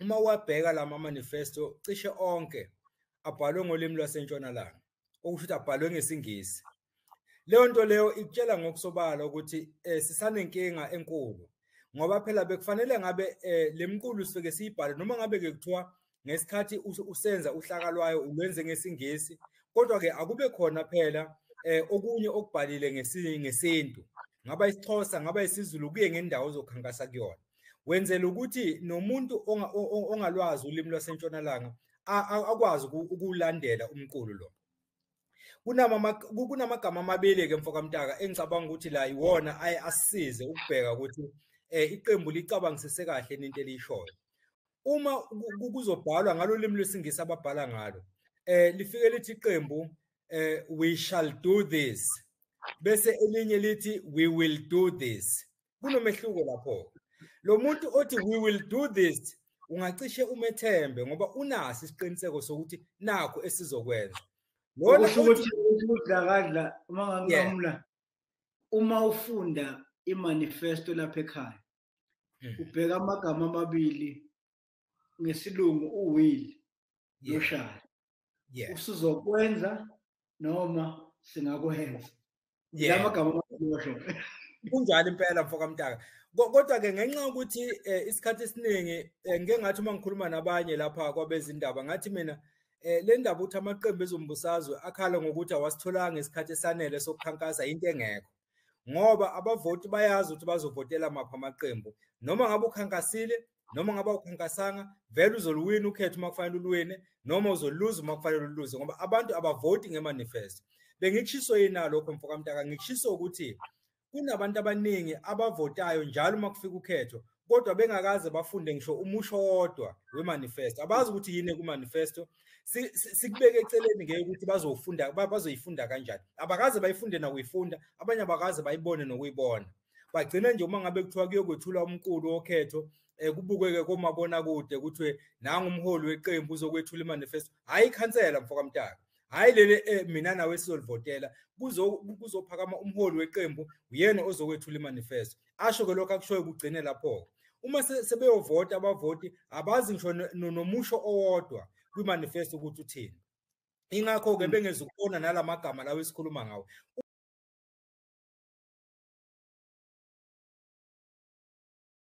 Uma wabheka lama manifesto cishe onke abhalwe ngolimi lwaseNtshonalanga, okusho ukuthi abhalwe ngesiNgisi. Leyo nto leyo ikutshela ngokusobala ukuthi sisanenkinga enkulu, ngoba phela bekufanele ngabe lemqulu sifike siyibhale, noma ngabe ke kuthiwa ngesikhathi usenza uhlaka lwayo ulwenze ngesiNgisi, kodwa ke akube khona phela okunye okubhalile ngesintu, ngaba isiXhosa, ngaba isiZulu, kuye ngendawo ozokhankasa kuyona, wenzela ukuthi nomuntu ongalwazi ulimi lwaseNtshonalanga akwazi ukulandela umqulu lo. Kunamagama amabili-ke mfokaMtaka engicabanga ukuthi la iwona aye asisize ukubheka ukuthi iqembu licabangisise kahle into eliyishoyo. Uma kuzobhalwa ngalo limi lwesiNgisi ababhala ngalo, lifike lithi iqembu "We shall do this", bese elinye lithi "We will do this". Kunomehluko lapho. Lo muntu othi "We will do this" ungacishe umethembe, ngoba unaso isiqiniseko sokuthi nakho esizokwenza. Lona ukuthi uDlakadla, uma ngangamula, uma ufunda imanifesto lapha ekhaya, ubheka amagama amabili ngesilungu, uwill noshall. Usuzokwenza noma singakwenza. Lamagama amabili. Kunjalo impela mfokaMtaka. Kodwa-ke ngenxa yokuthi isikhathi esiningi ngike ngathi uma ngikhuluma nabanye lapha kwabezindaba, ngathi mina le ndaba ukuthi amaqembu ezombusazwe akhala ngokuthi awasitholanga isikhathi esanele sokukhankasa into engekho, ngoba abavoti bayazi ukuthi bazovotela maphi amaqembu. Noma ngabe ukhankasile noma ngabe awukhankasanga, vele uzoluwina ukhetho uma kufanele uluwine, noma uzoluza uma kufanele uluze, ngoba abantu abavoti ngemanifesto. Bengikushiso yini nalokho mfokaMtaka? Ngikushiso ukuthi kunabantu abaningi abavotayo njalo uma kufika ukhetho, kodwa bengakaze bafunde ngisho umusho owodwa wemanifesto. Abazi ukuthi yini kumanifesto. Sikubeke eceleni ngeke ukuthi bazofunda, bazoyifunda kanjani. Abakaze bayifunde nokuyifunda, abanye abakaze bayibone nokuyibona. Bagcina nje uma ngabe kuthiwa kuyokwethulwa umqulu wokhetho, kubukeke komabonakude kuthiwe nangu umholi weqembu uzokwethula imanifesto. Hhayi ikhansela mfokaMtaka, hhayi leli mina nawe sizolivotela, kuzophakama umholi weqembu, uyena ozokwethula imanifesto. Asho-ke lokho akushoyo kugcine lapho-ke. Uma sebeyovota abavoti abazi ngisho nomusho owodwa kwimanifesto ukuthi uthini. Ingakho-ke bengezukubona nalamagama lawo esikhuluma ngawo.